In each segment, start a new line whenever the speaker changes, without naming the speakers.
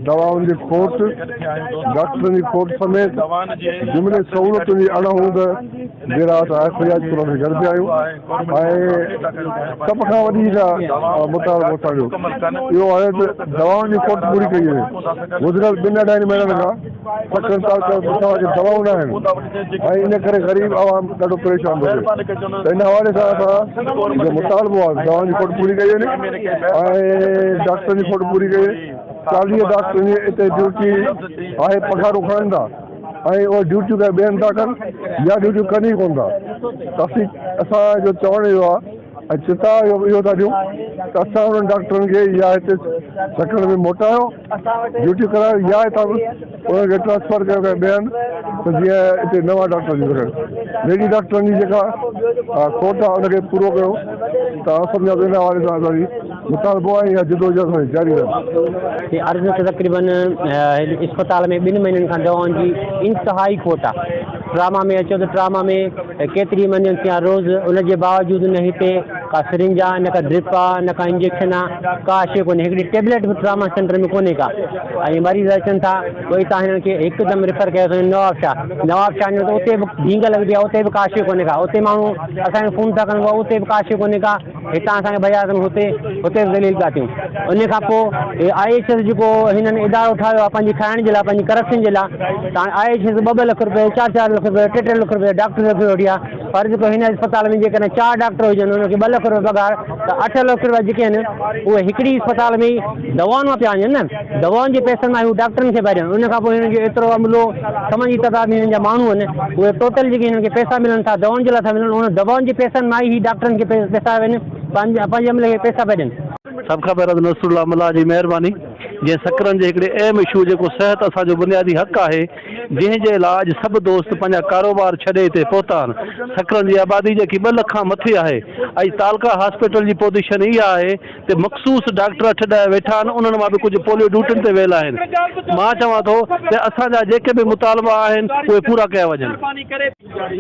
دوائن جي کوٽ، ڊاڪٽرن جي کوٽ سميت جملي سهولتن جي اڻ هوند جي لاء اسان احتجاج ڪرڻ کي گڏ ٿيا آهيون ۽ سڀ کان وڏي جيڪا مطالبو اسان جو اهو آهي ته دوائن جي کوٽ پوري ڪئي وڃي. گذريل ٻن اڍائين مهينن کان سکر تعلقي اسپتال کي دوائون نه آهن ۽ ان ڪري غريب عوام ڏاڍو پريشان ٿو ٿئي ته ان حوالي سان اسان جو مطالبو آهي دوائن جي کوٽ پوري ڪئي وڃي ۽ ڊاڪٽرن جي کوٽ پوري ڪئي وڃي. 40 ڊاڪٽرن جي اتي ڊيوٽي آهي پگهارون کڻن ٿا ۽ اهي ڊيوٽيون ڪنهن ٻين ٿا ڪن يا ڊيوٽيون ڪن ئي ڪونه ٿا ته اسين اسان جو چوڻ اهو آهي ۽ چتاء اهو ٿا ڏيون ته اسان انهن ڊاڪٽرن کي يا هتي سکر ۾ موٽايو ڊيوٽي ڪرايو يا هتان انهن کي ٽرانسفر ڪيو ڪنهن ٻئي هنڌ ته جيئن هتي نوان ڊاڪٽر اچي سگهن. ليڊي ڊاڪٽرن جي جيڪا کوٽ آهي ان کي پورو ڪيو ته آئون سمجهان ٿو ان حوالي سان اسان جي مطالبو آهي يا جدوجهد اسان جي جاري رهندي.
هي عرض ته تقريبن هن اسپتال ۾ ٻن مهينن کان دوائن جي انتهائي کوٽ آهي. ٽراما ۾ اچو ته ٽراما ۾ ڪيتري ايمرجنسي آهي روز ان جي باوجود نه هتي ڪا سرنج آهي نه ڪا ڊرپ آهي نه ڪا انجيڪشن آهي ڪا شيء ڪونهي هڪڙي ٽيبليٽ به ٽراما سينٽر ۾ ڪونهي ڪا ۽ مريض اچن ٿا پوء اتان هنن کي هڪدم ريفر ڪيو ٿو وڃي نوابشاهه نوابشاهه وڃو ته اتي به ڍينگ لڳندي آهي اتي به ڪا شيء ڪونهي ڪا اتي ماڻهو اسان کي فون ٿا ڪن اتي به ڪا شيء ڪونهي ڪا هتان اسان کي ڀڄايا اٿن هتي هتي به ذليل پيا ٿيون ان کان پوء هي I H S جيڪو هنن ادارو ٺاهيو آهي پنهنجي کائڻ جي لاء پنهنجي ڪرپشن جي لاء ته هاڻي I H S ٻه ٻه لک روپيه چار چار لک روپيه ٽي ٽي لک روپيه ڊاڪٽر رکيو ويٺي آهي فرض ڪيو هن اسپتال ۾ جيڪڏهن چار ڊاڪٽر هجن انهن کي ٻه لک روپيه پگهار ته 8 لک روپيا جيڪي آهن اهي هڪڙي اسپتال ۾ ئي دوائن مان پيا وڃن نه دوائن جي پئسن مان هو ڊاڪٽرن کي پيا ڏين ان کان پوء هنن جو ايترو عملو سمن جي تعداد ۾ هنن جا ماڻهو آهن اهي ٽوٽل جيڪي هنن کي پئسا ملن ٿا دوائن جي لاء ٿا ملن ان دوائن جي پئسن مان ئي هي ڊاڪٽرن کي پئسا وڃن پنهنجي عملي کي پئسا پيا ڏين.
سڀ کان پهريان ته نصرالله ملاح جي مهرباني جنهن سڪرن جي هڪڙي اهم اشو جيڪو صحت اسان جو بنيادي حق آهي جنهن جي لاء اڄ سڀ دوست پنهنجا ڪاروبار ڇڏي هتي پهتا آهن. سڪرن جي آبادي جيڪي 2 لک کان مٿي آهي. اڄ تعلقه هاسپيٽل جي پوزيشن اها آهي ته مخصوص ڊاڪٽر اٺ ڏهه ويٺا آهن انهن مان به ڪجهه پوليو ڊيوٽين تي ويل آهن. مان چوان ٿو ته اسان جا جيڪي به مطالبا آهن اهي پورا ڪيا وڃن.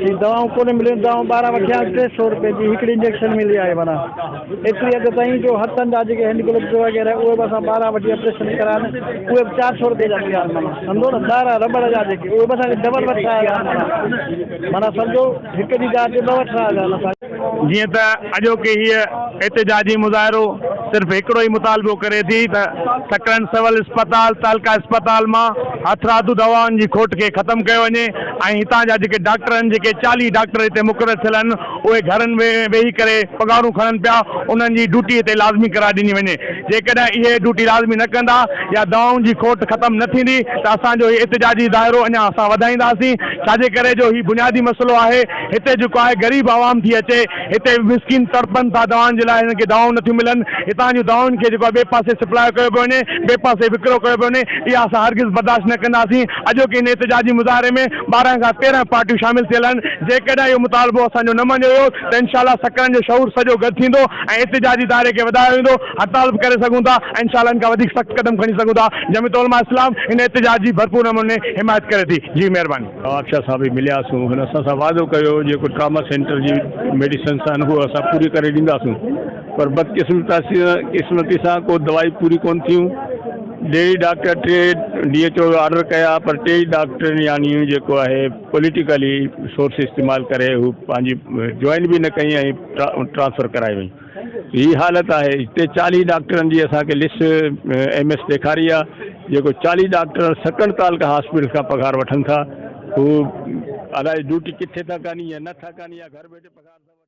هي دوائون ڪونه مليون، دوائون ٻاهران وٺي آيا 300 روپيه جي هڪڙي انجيڪشن ملي آهي معنيٰ ايتري حد تائين جو هٿن جا جيڪي هينڊ گلوز وغيره اهي به اسان ٻاهران وٺي آپريشن ڪرايا آهن اهي به 400 روپيه جا مليا آهن معنيٰ سمجهو نه ٻاهران رٻڙ جا جيڪي اهي به اسان کي ڊبل وٺرايا ويا آهن معنيٰ معنيٰ سمجهو هڪ جي جاء تي ٻه وٺرايا ويا آهن اسان کي.
جيئن ته اڄوڪي هيء احتجاجي مظاهرو صرف هڪڙو ئي مطالبو ڪري ٿي ته سڪرنڊ سول اسپتال تعلقه اسپتال مان هٿرادو دوائن جي کوٽ کي ختم ڪيو وڃي ۽ هتان جا جيڪي ڊاڪٽر آهن جيڪي 40 ڊاڪٽر هتي مقرر ٿيل آهن اهي گهرن ۾ ويهي ڪري پگهارون کڻن پيا انهن جي ڊيوٽي هتي لازمي قرار ڏني وڃي جيڪڏهن اهي ڊيوٽي لازمي نه ڪندا يا دوائن جي کوٽ ختم نه ٿيندي ته اسان جو هي احتجاجي دائرو اڃا اسان وڌائينداسين ڇاجي ڪري جو هي بنيادي مسئلو آهي هتي جيڪو آهي غريب عوام ٿي اچي هتي مسڪين تڙپن ٿا دوائن جي لاء هنن کي دوائون نٿيون ملن هتان جون دوائن کي جيڪو آهي ٻئي پاسي سپلاء ڪيو پيو وڃي ٻئي پاسي وڪرو ڪيو پيو وڃي اها اسان هرگز برداشت نه ڪنداسين اڄوڪي هن احتجاجي مظاهري ۾ 12 کان 13 پارٽيون شامل ٿيل آهن جيڪڏهن اهو مطالبو اسان جو نه مڃيو ويو ته انشاء الله سڪرن جو شعور سڄو گڏ ٿيندو ۽ احتجاجي دائري کي وڌايو ويندو هڙتال به ڪري سگهون ٿا ۽ انشاء الله ان کان وڌيڪ سخت قدم کڻي سگهون ٿا جمعيت علماء اسلام هن احتجاج جي ڀرپور نموني حمايت ڪري ٿي جي مهرباني.
نوابشاهه سان به ملياسون هن اسان سان وعدو ڪيو جيڪو ٽراما سينٽر جي ميڊيسنس آهن اهو اسان پوري ڪري ڏينداسون پر بدقسمتي سان ڪو دوائي پوري ڪون ٿيون dairy doctor T D H O order ڪيا پر ٽي ڊاڪٽرن يعني جيڪو آهي پوليٽيڪلي سورس استعمال ڪري هو پنهنجي جوائن به نه ڪئي ۽ ٽرانسفر ڪرائي وئي هي حالت آهي هتي 40 ڊاڪٽرن جي اسان کي لسٽ ايم ايس ڏيکاري آهي جيڪو 40 ڊاڪٽر سڪرنڊ تعلقه هاسپيٽل کان پگهار وٺن ٿا هو الائي ڊيوٽي ڪٿي ٿا ڪن يا نه ٿا ڪن يا گهر ويٺي پگهار ٿا وٺن.